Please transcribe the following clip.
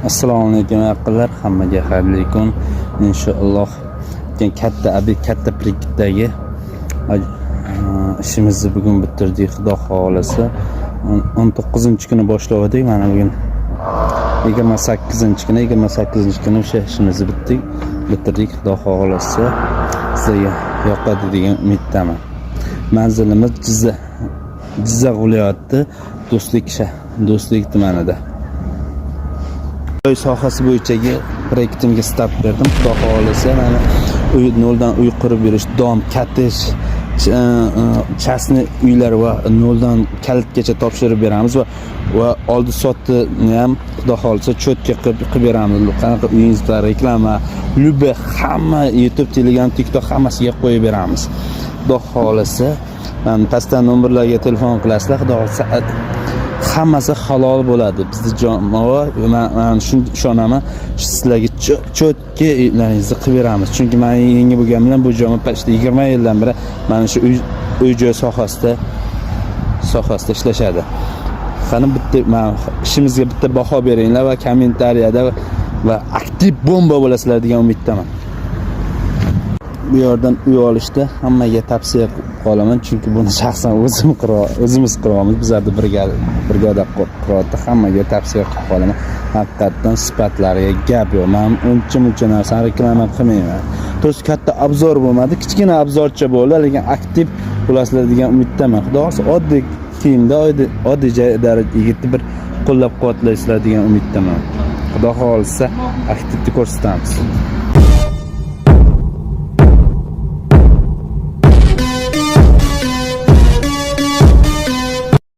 Assalomu alaykum, yaqinlar, hammaga xayrli kun. Inshaalloh katta obyekt, katta proyektdagi ishimizni bugun bitirdik, Xudo xohlasa. 19-kuni boshladik, mana bugun 28-kuni, 28-kuni o'sha ishimizni bitirdik, Xudo xohlasa. Sizlarga yoqadi degan umiddaman. Manzilimiz Jizzax viloyati, Do'stlik tumanida. Uy sohasi bo'yichagi proyektimga start berdim. Xudo xohlasa, mana uy, noldan uy qurib berish, дом, kottej, частный uylar va noldan kalitgacha topshirib beramiz va oldi sotdini ham, Xudo xohlasa, чётко qilib beramiz. Qanaqa uyingizda reklama, любой, hamma YouTube, Telegram, TikTok, hammasiga qo'yib beramiz. Xudo xohlasa, mana pastdan nomerlarga telefon qilasizlar, Xudo xohlasa, hammasi halol bo'ladi. Bizni jamoa, man shunga ishonaman, sizlarga чётко uylaringizni qilib beramiz. Chunki man yangi bo'lganim bilan bu jamoa почти 20 yildan beri mana shu uy joy sohasida ishlashadi. Qani, bitta man ishimizga bitta baho beringlar va kommentariyada va aktiv bomba bo'lasizlar degan umiddaman. Bu yerdan uy olishda hammaga tavsiya qilib qolaman, chunki buni shaxsan o'zim, o'zimiz qiryapmiz, bizlarni brigada qiryapti. Hammaga tavsiya qilib qolaman, haqiqatdan sifatlariga gap yo'q. Man uncha muncha narsani reklama qilmayman. То есть katta обзор bo'lmadi, kichkina обзор cha bo'ldi, lekin aktiv bo'lasizlar degan umiddaman. Xudo xohlasa, oddiy kiyimda, oddiy yigitni bir qo'llab quvvatlaysizlar degan umiddaman. Xudo xohlasa, aktivni ko'rsatamiz.